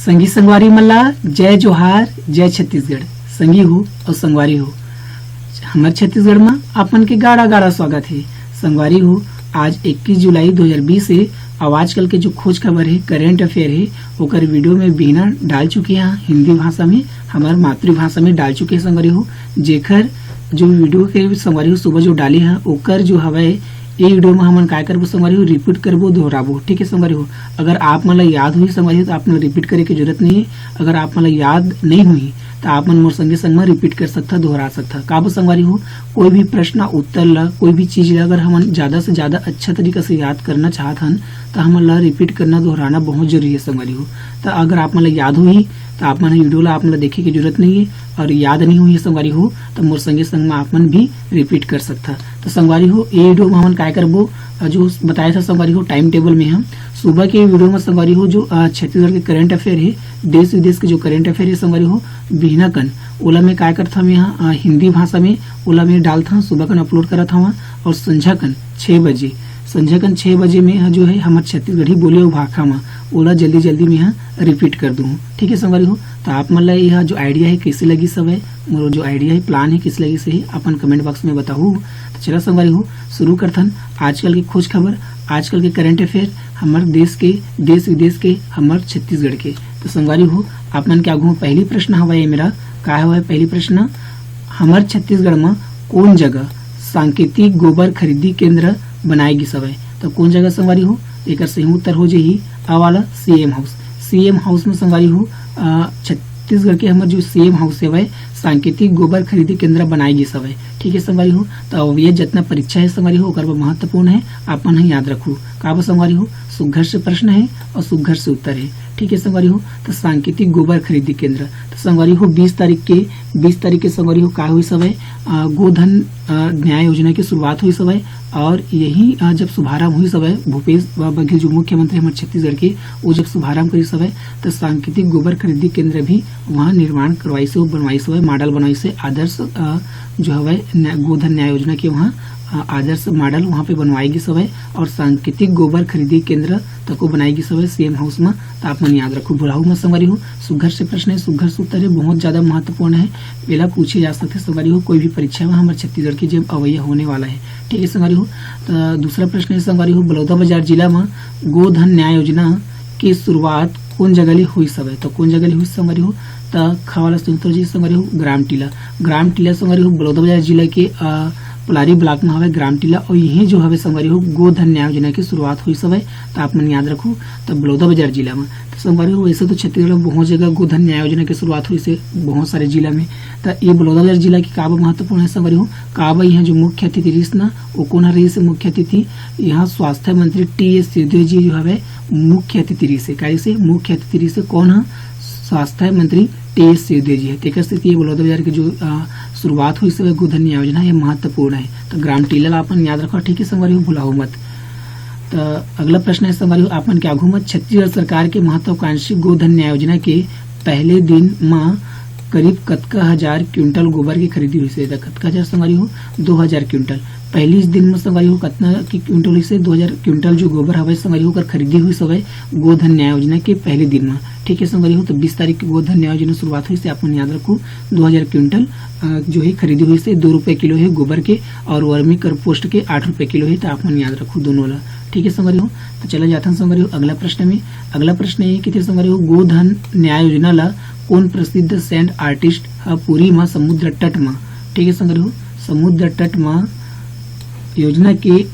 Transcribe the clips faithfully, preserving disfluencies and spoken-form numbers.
संगी संगवारी मन ला जय जोहार, जय छत्तीसगढ़। संगी हो अउ संगवारी हो, हमर छत्तीसगढ़ म आप मन के गाड़ा गाड़ा स्वागत हे। संगवारी हो, आज इक्कीस जुलाई दो हज़ार बीस हे, अउ आजकल के जो खोज खबर हे, करंट अफेयर हे, ओकर वीडियो में बिहना डाल चुके हन हिंदी भाषा में, हमर मातृभाषा में डाल चुके हन संगवारी हो। जेकर जो वीडियो के संगवारी हो सुबह जो डाले हन, ओकर जो हवय, ये वीडियो में हमन काय करबो संगवारी हो, रिपीट करबो, दोहराबो। ठीक है संगवारी हो, अगर आप मन ला याद होही संगवारी हो, तो आप मन ला रिपीट करे के जरूरत नहीं है। अगर आप मन ला याद नहीं होही, तो आप मन मोर संगे संग में रिपीट कर सकथा, दोहरा सकथा। काबर संगवारी हो, कोई भी प्रश्न उत्तर ला, कोई भी चीज ला अगर हमन ज्यादा से ज्यादा अच्छा तरीका से याद करना चाहत हन, तो हमन ला रिपीट करना, दोहराना बहुत जरूरी है संगवारी हो। तो अगर आप मन ला याद होही, तो आप मन ह वीडियो ला आप मन ला देखे के जरूरत नहीं है, और याद नहीं होही संगवारी हो, तो मोर संगे संग में आप मन भी रिपीट कर सकथा। तो संगवारी हो, ये वीडियो में हमन काय करबो, अ, जो बताए था संगवारी हो, टाइम टेबल में हम सुबह के वीडियो में संगवारी हो, जो, अ, छत्तीसगढ़ के करंट अफेयर है, देश विदेश के जो करंट अफेयर है संगवारी हो, बिहना कन ओला मैं काय करथव, मैं ह, अ, हिंदी भाषा में ओला मैं डालथव, सुबह कन अपलोड करत हव, और संझा कन छः बजे, संझा कन छः बजे में ह जो है हमर छत्तीसगढ़ी बोली अउ भाखा में ओला जल्दी जल्दी में ह रिपीट कर दूँ। ठीक है संगवारी हो, तो आप मन ला यह जो आइडिया है कैसे लगिस हवय, मोर जो आइडिया है, प्लान है, कैसे लगिस है, अपन कमेंट बॉक्स में बताहू। तो चला संगवारी हो, शुरू करथन आजकल के खोज खबर, आजकल के करंट अफेयर, हमर देश के, देश विदेश के, हमर छत्तीसगढ़ के। तो संगवारी हो, आप मन के आगू में पहली प्रश्न हवय मेरा, का हवय पहली प्रश्न, हमर छत्तीसगढ़ म कोन जगह सांकेतिक गोबर खरीदी केंद्र बनाए गिस हवय? तो कोन जगह संगवारी हो? एकर सही उत्तर हो जाही आ वाला सीएम हाउस। सीएम हाउस में संगवारी हो, अ, छत्तीसगढ़ के हमर जो सीएम हाउस हवय, सांकेतिक गोबर खरीदी केंद्र बनाए गिस हवय। ठीक है संगवारी हो, तो अब ये जितना परीक्षा है संगवारी हो, ओकर बर महत्वपूर्ण है, आप मन ह याद रखू। का बर संगवारी हो? सुघर से प्रश्न है और सुघर से उत्तर है। ठीक है संगवारी हो, तो सांकेतिक गोबर खरीदी केंद्र, तो संगवारी हो, बीस तारीख के, बीस तारीख के संगवारी हो, का होइस हवय, अ, गोधन, अ, न्याय योजना के शुरुआत होइस हवय, और यही, अ, जब शुभारंभ होइस हवय, भूपेश ब-, बघेल जो मुख्यमंत्री हमर छत्तीसगढ़ के, वो जब शुभारंभ करिस हवय, तो सांकेतिक गोबर खरीदी केंद्र भी वहाँ निर्माण करवाइस हे, बनवाइस हवय, मॉडल बनवाइस हे, आदर्श, अ, जो हवय, न्या-, गोधन न्याय योजना के वहाँ, अ, आदर्श मॉडल वहाँ पे बनवाए गिस हवय, और सांकेतिक गोबर खरीदी केंद्र तको बनाए गिस हवय सीएम हाउस म। त आप मन याद रखू, भुलाहू म संगवारी हो, सुघर से प्रश्न है, सुघर से उत्तर है, बहुत ज्यादा महत्वपूर्ण है, एला पूछे जा सकथे संगवारी हो, कोई भी परीक्षा में हमर छत्तीसगढ़ के जेम अवैया होने वाला है। ठीक है संगवारी हो, तो दूसरा प्रश्न है संगवारी हो, बलौदाबाजार जिला म गोधन न्याय योजना के शुरुआत कोन जगह ले होइस हवय? तो कोन जगह ले होइस संगवारी हो? त ख वाला सही उत्तर जी संगवारी हो, ग्राम टीला। ग्राम टीला संगवारी हो, बलौदाबाजार जिला के, अ, पलारी ब्लॉक में हवय ग्राम टीला, और यही जो हवय संगवारी हो, गोधन न्याय योजना की शुरुआत होइस हवय। त आप मन याद रखू, त बलौदाबाजार जिला में। त संगवारी हो, वैसे तो छत्तीसगढ़ में बहुत जगह गोधन न्याय योजना की शुरुआत होइस हे, बहुत सारे जिला में। त ये बलौदाबाजार जिला की काबर महत्वपूर्ण है संगवारी हो? काबर यहाँ जो मुख्य अतिथि रहिस ना, वो कौन रहिस हे मुख्य अतिथि? यहाँ स्वास्थ्य मंत्री टी एस सिंहदेव जी जो हवय, मुख्य अतिथि रहिस हे। का रहिस हे? मुख्य अतिथि रहिस हे। कौन ह? स्वास्थ्य मंत्री टी एस सिंहदेव जी हे। तेकर सेती ये बलौदाबाजार के जो, अ, शुरुआत होइस हे गोधन न्याय योजना, ये महत्वपूर्ण है। तो ग्राम टीला ला अपन याद रखो, ठीक है संगवारी हो, भुलाओ मत। तो अगला प्रश्न है संगवारी हो, आप मन के आगू में छत्तीसगढ़ सरकार के महत्वाकांक्षी गोधन न्याय योजना के पहले दिन म करीब कतका हजार क्विंटल गोबर की खरीदी होइस हे? त कतका हजार संगवारी हो? दो हजार क्विंटल। पहली दिन में संगवारी हो कतना की क्विंटल होइस हे? दो हजार क्विंटल जो गोबर हवय संगवारी हो, ओकर खरीदी होइस हवय गोधन न्याय योजना के पहले दिन में। ठीक है संगवारी हो, तो बीस तारीख के गोधन न्याय योजना शुरुआत होइस हे, आप मन याद रखू, दो हजार क्विंटल, अ, जो है खरीदी होइस हे, दो रुपये किलो है गोबर के, और वर्मी कंपोस्ट के आठ रुपये किलो है, तो आप मन याद रखू दोनों ला। ठीक है संगवारी हो, तो चला जाथन संगवारी हो अगला प्रश्न में। अगला प्रश्न ये किथे संगवारी हो, गोधन न्याय योजना ला कौन प्रसिद्ध सैंड आर्टिस्ट ह पुरी म समुद्र तट म, ठीक है संगवारी हो, समुद्र तट म योजना के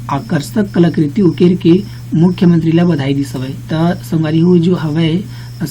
आकर्षक कलाकृति उकेर के मुख्यमंत्री ला बधाई दिस हवय। त संगवारी हो, जो हवय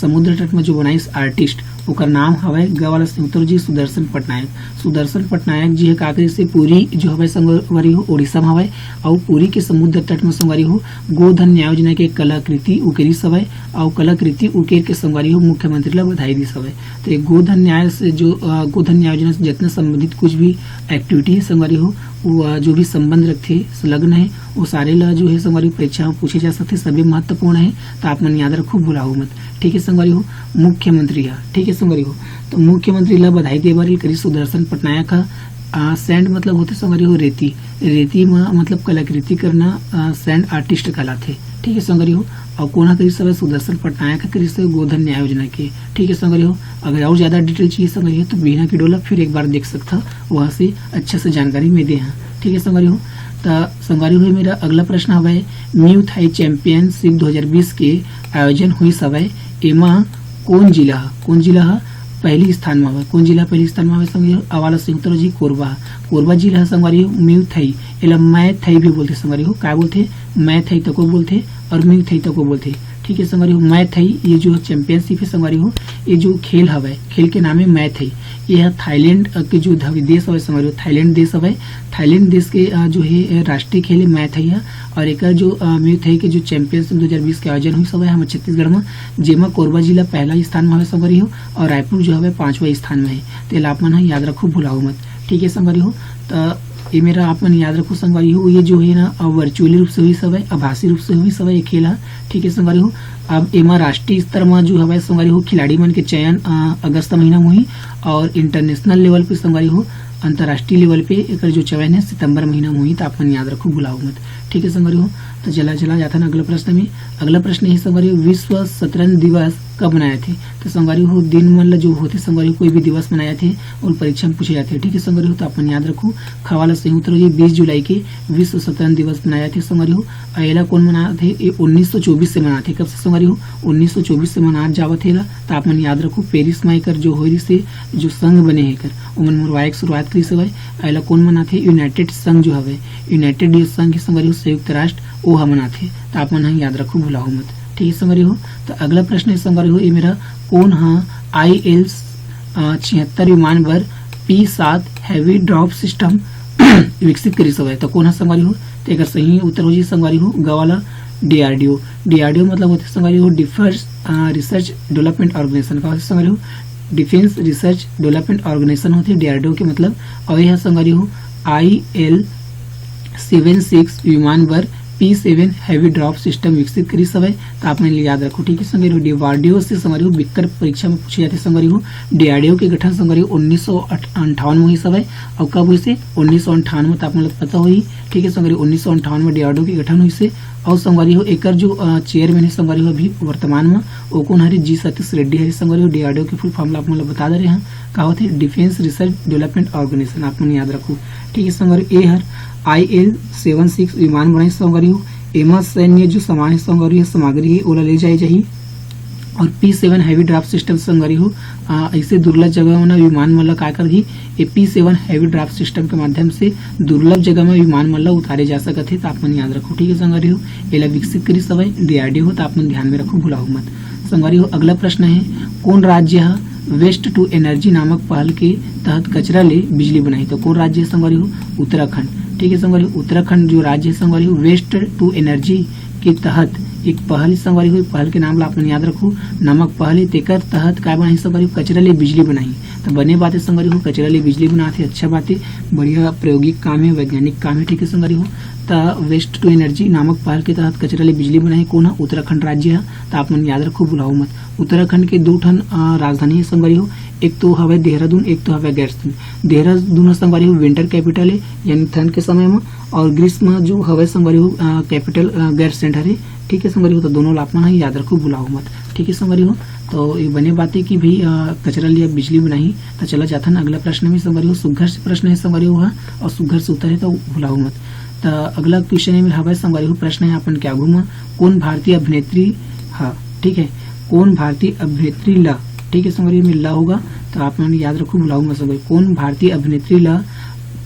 समुद्र तट म जो बनाइस आर्टिस्ट, ओकर नाम हवय ग वाला सही उत्तर जी सुदर्शन पटनायक। सुदर्शन पटनायक जी ह का करिस हे, पुरी जो हवय संगवारी हो, ओडिशा म हवय, अउ पुरी के समुद्र तट म संगवारी हो गोधन न्याय योजना के कलाकृति उकेरिस हवय, अउ कलाकृति उकेर के संगवारी हो मुख्यमंत्री ला बधाई दिस हवय। तो ये गोधन न्याय से जो, अ, गोधन न्याय योजना से जितना संबंधित कुछ भी एक्टिविटी है संगवारी हो, वो, अ, जो भी संबंध रखथे, संलग्न है, वो सारे ला जो है संगवारी हो परीक्षा में पूछे जा सकथे, सभी महत्वपूर्ण है, तो आप मन याद रखो, भुलाओ मत। ठीक है संगवारी हो, मुख्यमंत्री ह, ठीक है संगवारी हो, तो मुख्यमंत्री ला बधाई दे बर करिस सुदर्शन पटनायक ह। अ, सैंड मतलब होथे संगवारी हो रेती, रेती म मतलब कलाकृति करना, अ, सैंड आर्टिस्ट कहलाथे। ठीक है संगवारी हो, अउ कोन ह करिस हवय? सुदर्शन पटनायक ह करिस हवय गोधन न्याय योजना के। ठीक है संगवारी हो, अगर अउ ज्यादा detail चाहिए संगवारी हो, तो बिहना के video ला फिर एक बार देख सकथा, वहाँ से अच्छा से जानकारी मैं दे हँव। ठीक है संगवारी हो, त संगवारी हो, मेरा अगला प्रश्न हवय, Muay Thai Championship दो हज़ार बीस के आयोजन होइस हवय, एमा कोन जिला ह, कोन जिला ह पहली स्थान म हवय? कोन जिला ह पहली स्थान म हवय संगवारी हो? अवाला संयुक्त राज्य कोरबा ह। कोरबा जिला ह संगवारी हो, Muay Thai, एला Muay Thai भी बोलथे संगवारी हो। काय बोलथे? Muay Thai तको बोलथे और Muay Thai तको बोलथे। ठीक है संगवारी हो, Muay Thai ये जो championship है संगवारी हो, ये जो खेल हवय, खेल के नाम है Muay Thai। ये ह थाईलैंड, अ, के जो धव-, देश हवय संगवारी हो, थाईलैंड देश हवय। थाईलैंड देश के, अ, जो है, अ, राष्ट्रीय खेल है Muay Thai ह। और एकर जो, अ, Muay Thai के जो championship दो हज़ार बीस के आयोजन होइस हवय हमर छत्तीसगढ़ म, जेमा कोरबा जिला पहला स्थान म हवय संगवारी हो, और रायपुर जो हवय पांचवा स्थान म हे। तेला आप मन ह याद रखो, भुलाओ मत। ठीक है संगवारी हो, त ये मेरा आप मन याद रखो संगवारी हो, ये जो है ना, अ, virtually रूप से होइस हवय, आभासी रूप से होइस हवय ये खेल ह। ठीक है संगवारी हो, अब एमा राष्ट्रीय स्तर म जो हवय संगवारी हो, खिलाड़ी मन के चयन, अ, अगस्त महीना म होही, और international level पे संगवारी हो, अंतर्राष्ट्रीय level पे एकर जो चयन है सितंबर महीना म होही, त आप मन याद रखो, भुलाओ मत। ठीक है संगवारी हो, तो चला, चला जाथन अगला प्रश्न में। अगला प्रश्न हे संगवारी हो, विश्व शतरंज दिवस कब मनाए थे? तो संगवारी हो, दिन मन ल जो होथे संगवारी हो, कोई भी दिवस मनाए थे और परीक्षा में पूछे जाथे। ठीक है संगवारी हो, तो आप मन याद रखो, खवाला संयुक्त रहो, ये बीस जुलाई के विश्व शतरंज दिवस मनाए जाथे संगवारी हो। अउ एला कोन मनाथे? ये उन्नीस सौ चौबीस से मनाथे। कब से संगवारी हो? उन्नीस सौ चौबीस से मनात जावत हे एला। त आप मन याद रखो, पेरिस म एकर जो होए रिहिस हे, जो संघ बने हे एकर, ओमन मुरवाए के शुरुआत करिस हवय। अउ एला कोन मनाथे? यूनाइटेड संघ जो हवय, यूनाइटेड जो संघ हे संगवारी हो, संयुक्त राष्ट्र, ओ ह मनाथे। त आप मन ह याद रखो, भुलाओ मत। ठीक है संगवारी हो, त अगला प्रश्न हे संगवारी हो, ये मेरा कोन ह आई एल, अ, छिहत्तर विमान बर पी सात heavy drop system विकसित करिस हवय? त कोन ह संगवारी हो? त एकर सही उत्तर हो जी संगवारी हो, ग वाला डीआरडीओ। डीआरडीओ मतलब होथे संगवारी हो Defence, अ, Research Development Organization। का होथे संगवारी हो? Defence Research Development Organization होथे डीआरडीओ के मतलब। अउ ये ह संगवारी हो आई एल सेवन सिक्स विमान बर पी सेवन heavy drop system विकसित करिस हवय। त आप मन ल याद रखो, ठीक है संगवारी हो, डीआरडीओ से संगवारी हो बिकट परीक्षा में पूछे जाथे संगवारी हो। डीआरडीओ के गठन संगवारी हो उन्नीस सौ अंठावन में होइस हवय। अउ कब होइस हे? उन्नीस सौ अंठावन में, त आप मन ल पता होही, ठीक है संगवारी, उन्नीस सौ अंठावन में डीआरडीओ के गठन होइस हे। अउ संगवारी हो, एकर जो, अ, चेयरमैन हे संगवारी हो अभी वर्तमान में, ओ कोन हरे? जी सतीश रेड्डी हरे संगवारी हो। डीआरडीओ के फुल फॉर्म ला आप मन ल बता दे रहे हन, का होथे? डिफेंस रिसर्च डेवलपमेंट ऑर्गेनाइजेशन, आप मन याद रखो, ठीक है संगवारी। ए हर आई एल सेवन सिक्स विमान बनाई संगवारी हो, एमा सैन्य जो सामान हे संगवारी हो, सामग्री हे, ओला ले जाए जाही। और पी सेवन heavy drop system संगवारी हो, आ, ऐसे दुर्लभ जगह में ना विमान मन ला का करही, ये पी सेवन heavy drop system के माध्यम से दुर्लभ जगह में विमान मन ला उतारे जा सकत हे, त आप मन याद रखो, ठीक है संगवारी हो। एला विकसित करिस हवय डीआरडीओ, त आप मन ध्यान में रखो, भुलाओ मत। संगवारी हो, अगला प्रश्न हे, कोन राज्य ह वेस्ट टू एनर्जी नामक पहल के तहत कचरा ले बिजली बनाही? त कोन राज्य हे संगवारी हो? उत्तराखंड। ठीक है संगवारी हो, उत्तराखंड जो राज्य हे संगवारी हो, वेस्ट टू एनर्जी के तहत एक पहल संगवारी हो, पहल के नाम ला आप मन याद रखो, नामक पहल हे, तेकर तहत काय बनाही संगवारी हो? कचरा ले बिजली बनाही। त बने बात हे संगवारी हो, कचरा ले बिजली बनात हे, अच्छा बात हे, बढ़िया प्रायोगिक काम हे, वैज्ञानिक काम हे, ठीक है संगवारी हो। त वेस्ट टू एनर्जी नामक पहल के तहत कचरा ले बिजली बनाही कोन ह? उत्तराखंड राज्य ह। त आप मन याद रखो, भुलाओ मत। उत्तराखंड के दो ठन, अ, राजधानी हे संगवारी हो, एक तो हवय देहरादून, एक तो हवय गैरसैंण। देहरादून ह संगवारी हो विंटर कैपिटल हे, यानी ठंड के समय म, और ग्रीष्म जो हवय संगवारी हो, अ, कैपिटल, अ, गैरसैंण हरे। ठीक है संगवारी हो, तो दोनों ला आप मन ह याद रखो, भुलाओ मत। ठीक है संगवारी हो, तो ये बने बात हे कि भाई, अ, कचरा ले बिजली बनाही। त चला जाथन अगला प्रश्न में संगवारी हो, सुघर से प्रश्न हे संगवारी हो, हाँ, और सुघर से उत्तर हे, तो भुलाओ मत। त अगला क्वेश्चन हे मेर हवय संगवारी हो, प्रश्न हे अपन के आगू म, कोन भारतीय अभिनेत्री ह, ठीक है, कोन भारतीय अभिनेत्री ला, ठीक है संगवारी हो, मेर ला होगा, त आप मन याद रखो, भुलाओ मत संगवारी, कोन भारतीय अभिनेत्री ला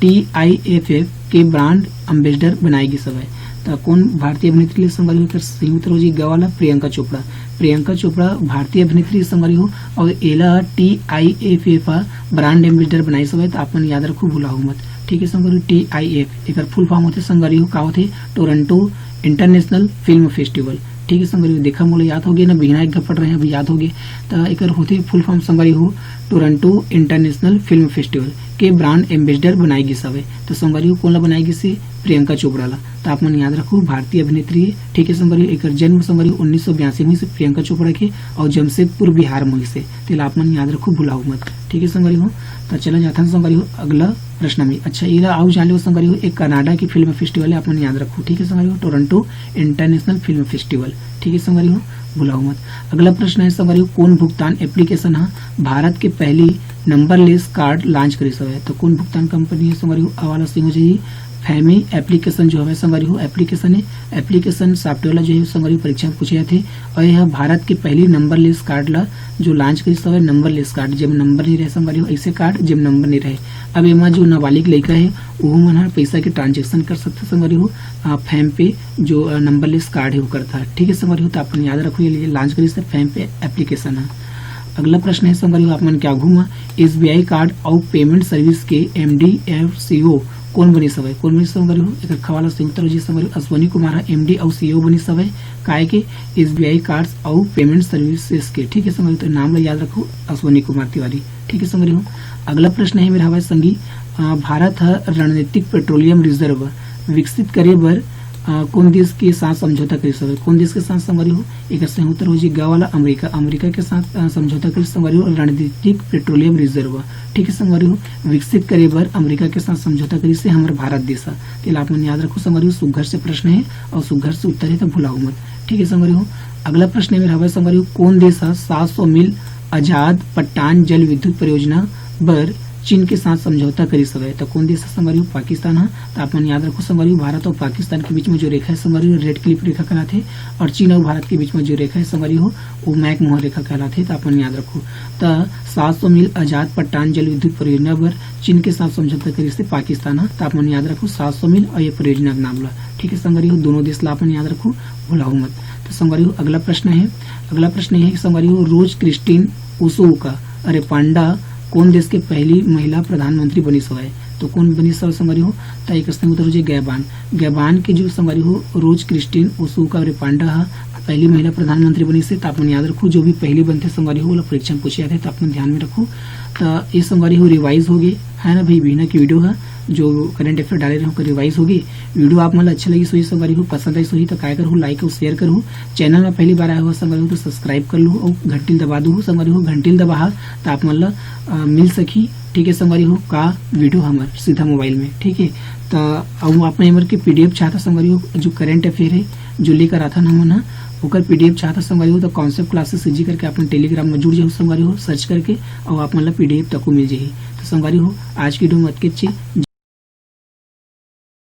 टीआईएफएफ के ब्रांड एम्बेसडर बनाए गिस हवय? त कोन भारतीय अभिनेत्री ला संगवारी हो? एकर सही उत्तर हो जी ग वाला, प्रियंका चोपड़ा। प्रियंका चोपड़ा भारतीय अभिनेत्री संगवारी हो, और एला टीआईएफएफ ह ब्रांड एम्बेसडर बनाइस हवय, त आप मन याद रखो, भुलाओ मत। ठीक है संगवारी हो, टीआईएफ एकर फुल फॉर्म होथे संगवारी हो, का होथे? Toronto international film festival. ठीक है संगवारी हो, देखा मोला याद हो गया ना, बिहना एक घपट रहे, अभी याद हो गया। त एकर होथे फुल फॉर्म संगवारी हो, टोरंटो इंटरनेशनल फिल्म फेस्टिवल। के ब्रांड एम्बेसडर बनाए गिस हवे। तो संगवारी हो, कोन ला बनाए गिस हे? प्रियंका चोपड़ा ला। तो आप मन याद रखो, भारतीय अभिनेत्री हे। ठीक है संगवारी हो, एकर जन्म संगवारी हो उन्नीस सौ बयासी में से प्रियंका चोपड़ा के, और जमशेदपुर बिहार में होइस हे। तेला आप मन याद रखो, भुलाओ मत। ठीक है संगवारी हो, तो चला जाथन संगवारी हो अगला प्रश्न में। अच्छा, एला आऊ जान लो संगवारी हो, एक कनाडा की फिल्म फेस्टिवल है, आप मन याद रखो। ठीक है संगवारी हो, टोरंटो इंटरनेशनल फिल्म फेस्टिवल। ठीक है संगवारी हो, भुलाओ मत। अगला प्रश्न है संगवारी हो, कौन भुगतान एप्लीकेशन हा भारत के पहली नंबरलेस कार्ड लॉन्च करिस हवय? तो कौन भुगतान कंपनी है संगवारी हो? आ वाला सही हो जाही। फैमी एप्लीकेशन जो हवय संगवारी हो, एप्लीकेशन है, एप्लीकेशन सॉफ्टवेयर ला जो है संगवारी हो परीक्षा में पूछे जाथे। और यह भारत के पहली नंबरलेस कार्ड ला जो लॉन्च करिस हवय, नंबरलेस कार्ड, जेम नंबर नहीं रहे संगवारी हो, ऐसे कार्ड जेम नंबर नहीं रहे। अब एमा जो नाबालिग लइका है, वो मन ह पैसा के ट्रांजेक्शन कर सकथे संगवारी हो, आ, फैम पे जो, आ, नंबरलेस कार्ड है वो करता है। ठीक है संगवारी हो, तो आप मन याद रखो, ये लॉन्च करिस हे फैम पे एप्लीकेशन है। अगला प्रश्न है संगवारी हो, आप मन के आघू में एसबीआई कार्ड और पेमेंट सर्विस के एमडी और सीईओ कौन बनिस हवय? कौन बनिस संगवारी हो? एकर ख वाला सही उत्तर हो जी संगवारी हो, अश्विनी कुमार ह एमडी और सीईओ बनिस हवय। काहे के एसबीआई कार्ड्स और पेमेंट सर्विसेज के। ठीक है संगवारी हो, तो नाम ला याद रखो, अश्विनी कुमार तिवारी। ठीक है संगवारी हो, अगला प्रश्न है मेरा हवय संगी, अ, भारत ह रणनीतिक पेट्रोलियम रिजर्व विकसित करे बर, अ, कौन देश के साथ समझौता करिस हवय? कौन देश के साथ संगवारी हो? एकर सही उत्तर हो जी ग वाला, अमेरिका। अमेरिका के साथ, अ, समझौता करिस संगवारी हो रणनीतिक पेट्रोलियम रिजर्व। ठीक है संगवारी हो, विकसित करे बर अमेरिका के साथ समझौता करिस हे हमर भारत देश ह। तेला आप मन याद रखो संगवारी हो, सुघर से प्रश्न है और सुघर से उत्तर है, तो भुलाओ मत। ठीक है संगवारी हो, अगला प्रश्न है मेरा हवय संगवारी हो, कौन देश ह सात सौ मील आजाद पट्टान जल विद्युत परियोजना बर चीन के साथ समझौता करिस हवय? तो कौन देश ह संगवारी हो? पाकिस्तान ह। तो आप मन याद रखो संगवारी हो, भारत और पाकिस्तान के बीच में जो रेखा है संगवारी हो, रेड क्लिफ रेखा कहलाथे, और चीन और भारत के बीच में जो रेखा है संगवारी हो, वो मैकमोहन रेखा कहलाथे। तो आप मन याद रखो, तो सात सौ मील आजाद पट्टान जल विद्युत परियोजना बर चीन के साथ समझौता करिस हे पाकिस्तान ह। तो आप मन याद रखो सात सौ मील और ये परियोजना के नाम ला। ठीक है संगवारी हो, दोनों देश ला आप मन याद रखो, भुलाओ मत। तो संगवारी हो, अगला प्रश्न है, अगला प्रश्न ये है कि संगवारी हो, रोज क्रिस्टिन ओसोका रेपांडा कौन देश के पहली महिला प्रधानमंत्री बनिस हवय? तो कौन बनिस हवय संगवारी हो? तो एक सही उत्तर हो जाए गैबान। गैबान के जो संगवारी हो, रोज क्रिस्टिन ओसोका रेपांडा ह पहली महिला प्रधानमंत्री बनिस हे। तो आप मन याद रखो, जो भी पहली बनथे संगवारी हो, ओला परीक्षा में पूछे जाथे, तो आप मन ध्यान में रखो। तो ये संगवारी हो रिवाइज हो गए है ना भाई, बिहना की वीडियो है, जो करंट अफेयर डाले रहे, ओकर रिवाइज हो गए। वीडियो आप मन ला अच्छा लगिस होही संगवारी हो, पसंद आइस होही, तो काय करहु, लाइक और शेयर करहु। चैनल में पहली बार आए हो संगवारी हो, तो सब्सक्राइब कर लू और घंटी ल दबा दू संगवारी हो। घंटी ल दबाहा, तो आप मन ला, अ, मिल सकी, ठीक है संगवारी हो, का वीडियो हमर सीधा मोबाइल में, ठीक है। तो अब आप मन हमर के पीडीएफ चाहता संगवारी हो, जो करंट अफेयर है, जो लेकर आथन हमन ह, ओकर पीडीएफ चाहता संगवारी हो, तो कॉन्सेप्ट क्लासेस सीजी करके आप मन टेलीग्राम में जुड़ जाहू संगवारी हो, सर्च करके, और आप मन ला पीडीएफ तको मिल जाही। तो संगवारी हो, आज की वीडियो में अतकेच ही।